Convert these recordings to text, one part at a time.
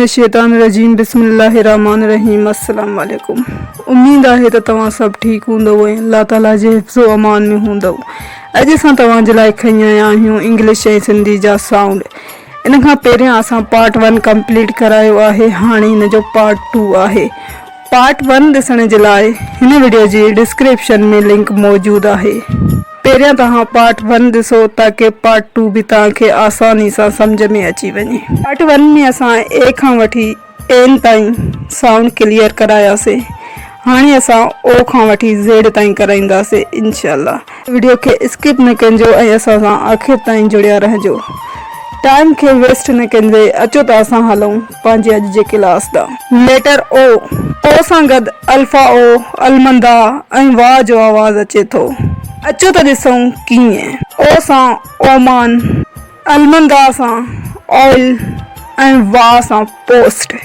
الشيطان الرجيم بسم الله الرحمن الرحيم السلام عليڪم اميد آهي ته توهان سڀ ٺيڪ هوندؤ ۽ الله تعالي جي حفظ و امان ۾ هوندؤ اڄ اسان توهان جي لاء کڻي آيا آهيون انگلش ۽ سنڌي جا سائونڊ ان کان پهريان اسان پارٽ ون ڪمپليٽ ڪرايو آهي هاڻي هن جو پارٽ ٽو آهي پارٽ ون ڏسڻ جي لاء هن وڊيو جي ڊسڪرپشن ۾ لنڪ موجود آهي پهريان توهان پارٽ ون ڏسو تاڪه پارٽ ٽو به توهان کي آساني سان سمجهه ۾ اچي وڃي. پارٽ ون ۾ اسان اي کان وٺي اين تائين سائونڊ ڪليئر ڪراياسي هاڻي اسان او کان وٺي زيڊ تائين ڪرائينداسي انشاء الله. وڊيو کي اسڪپ نه ڪنجو ۽ اسان سان آخر تائين جڙيا رهجو ٽائيم کي ويسٽ نه ڪندي اچو ته اسان هلون پنهنجي اڄ جي ڪلاس ڏانهن. ليٽر او، او سان گڏ الفا او، المندا ۽ وا جو آواز اچي ٿو. اچو ته ڏسون ڪيئن. او سان اومان، المندا سان آئل ۽ وا سان پوسٽ.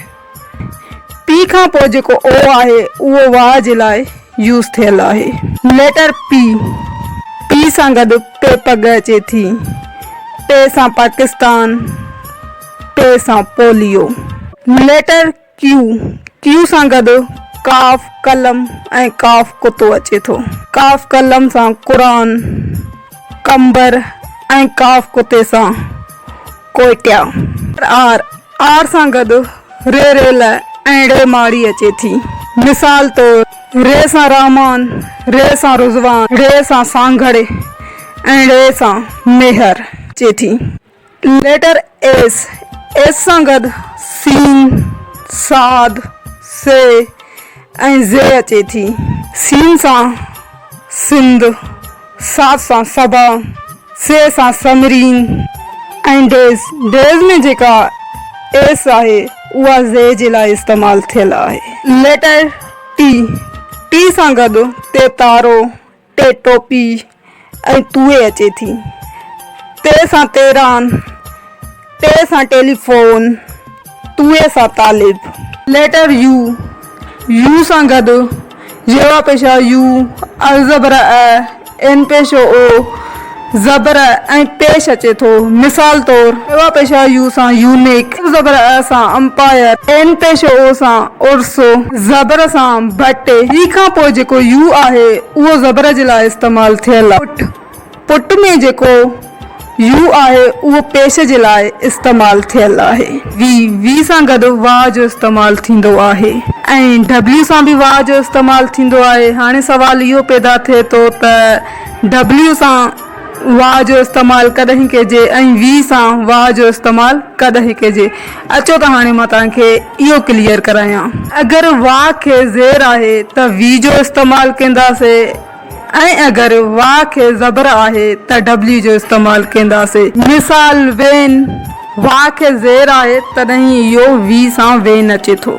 پي کان پوء جيڪو او آهي اهو وا جي لاء يوز ٿيل آهي. ليٽر پي، پي سان گڏ پي پڳ اچي ٿي. پي سان پاڪستان، پي سان پوليو. ليٽر ڪيو، ڪيو سان گڏ ڪاف قلم ۽ ڪاف ڪتو اچي ٿو. ڪاف قلم سان قرآن، قمبر ۽ ڪاف ڪتي سان ڪوئٽيا. آر، آر سان گڏ ري ريل ۽ ڙي ماڙي اچي ٿي. مثال طور، ري سان رحمان، ري سان رضوان، ڙي سان سانگهڙ ۽ ڙي سان ميهر اچي ٿي. ليٽر ايس، ايس سان گڏ سين، صاد، سي ۽ زي اچي ٿي. سين سان سنڌ، صاد سان صبا، سي سان سمرين ۽ ڊيز، ڊيز ۾ جيڪا ايس آهي اها زي جي لاء استعمال ٿيل آهي. ليٽر ٽي، ٽي سان گڏ تي تارو، ٽي ٽوپي ۽ توئي اچي ٿي. تي سان تيران، ٽي سان ٽيليفون، توئي سان طالب. ليٽر يو، يو سان گڏ يوا پيشا يو، الزبر ا، اين پيشو او، زبر ۽ پيش اچي ٿو. مثال طور، يوا پيشا يو سان يونيڪ، زبر ا سان امپائر، اين پيشو او سان عرس، زبر سان ڀٽ. يي کان پوء جيڪو يو آهي اهو زبر جي لاء استعمال ٿيل آهي. پٽ، پٽ ۾ جيڪو يو آهي اهو پيش جي لاء استعمال ٿيل آهي. وي، وي سان گڏ وا جو استعمال ٿيندو آهي ۽ ڊبليو سان به وا جو استعمال ٿيندو آهي. هاڻي سوال اهو پيدا ٿئي ٿو ته ڊبليو سان وا جو استعمال ڪڏهن ڪجي ۽ وي سان وا جو استعمال ڪڏهن ڪجي؟ اچو ته هاڻي مان توهان کي اهو ڪليئر ڪرايان. اگر وا کي زير آهي ته وي جو استعمال ڪنداسي. ۽ اگر وا کي زبر آهي ته ڊبليو جو استعمال ڪنداسي. مثال، وين، وا کي زير آهي تڏهن اهو وي سان وين اچي ٿو.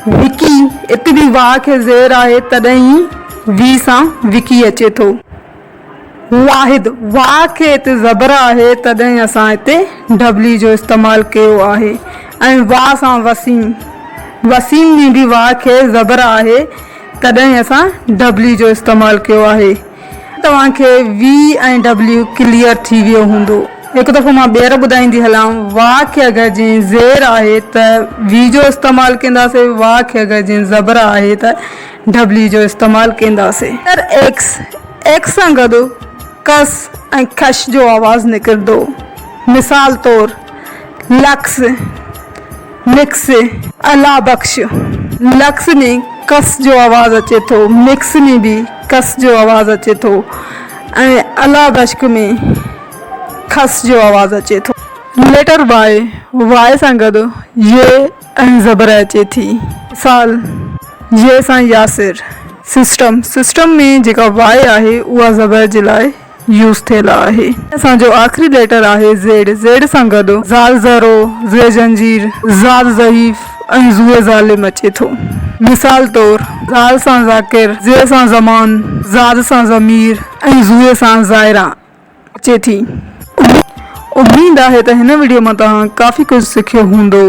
وڪي، اتي به وا کي زير آهي تڏهن ئي وي سان وڪي اچي ٿو. واحد، وا کي اتي زبر آهي تڏهن اسان اتي ڊبليو جو استعمال ڪيو آهي ۽ وا سان وسيم، وسيم ۾ به وا کي زبر آهي تڏهن اسان ڊبليو جو استعمال ڪيو آهي. توهان کي وي ۽ ڊبليو ڪليئر ٿي ويو هوندو. هڪ دفعو مان ٻيهر ٻڌائيندي هلان وا کي اگر جنهن زير آهي ته وي جو استعمال ڪنداسي وا کي اگر جنهن زبر آهي ته ڊبليو جو استعمال ڪنداسي. ليٽر ايڪس، ايڪس سان گڏ ڪس ۽ کش جو آواز نڪرندو. مثال طور لڪس. مڪس، الله بخش. لڪس ۾ ڪس جو آواز اچي ٿو، مڪس ۾ به ڪس جو آواز اچي ٿو ۽ الله بشڪ ۾ کس جو آواز اچي ٿو. ليٽر واء، واء سان گڏ ي ۽ زبر اچي ٿي. مثال، ي سان ياسر. سسٽم، سسٽم ۾ جيڪا واء آهي اها زبر جي لاء يوز ٿيل آهي. اسان جو آخري ليٽر آهي زيڊ، زيڊ سان گڏ زال ذرو، زي زنجير، زاد ضعيف ۽ زوء ظالم اچي ٿو. مثال طور، زال سان ذاڪر، زي سان زمان، زاد سان ضمير ۽ زوء سان زائره اچي ٿي. اميد آهي ته هن وڊيو مان توهان ڪافي ڪجهه سکيو هوندو.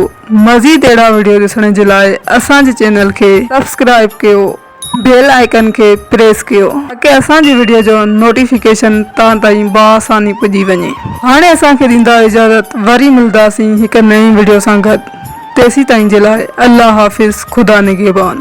مزيد اهڙا وڊيو ڏسڻ جي لاء اسان جي چينل کي سبسڪرائيب ڪيو. بيل آئيڪن کي پريس ڪيو تاڪه اسان جي وڊيو جو نوٽيفڪيشن توهان تائين باآساني پڄي وڃي. هاڻي اسان کي ڏيندا اجازت وري ملداسين هڪ نئين وڊيو سان گڏ. تيسين تائين جي لاء الله حافظ خدا نگهبان.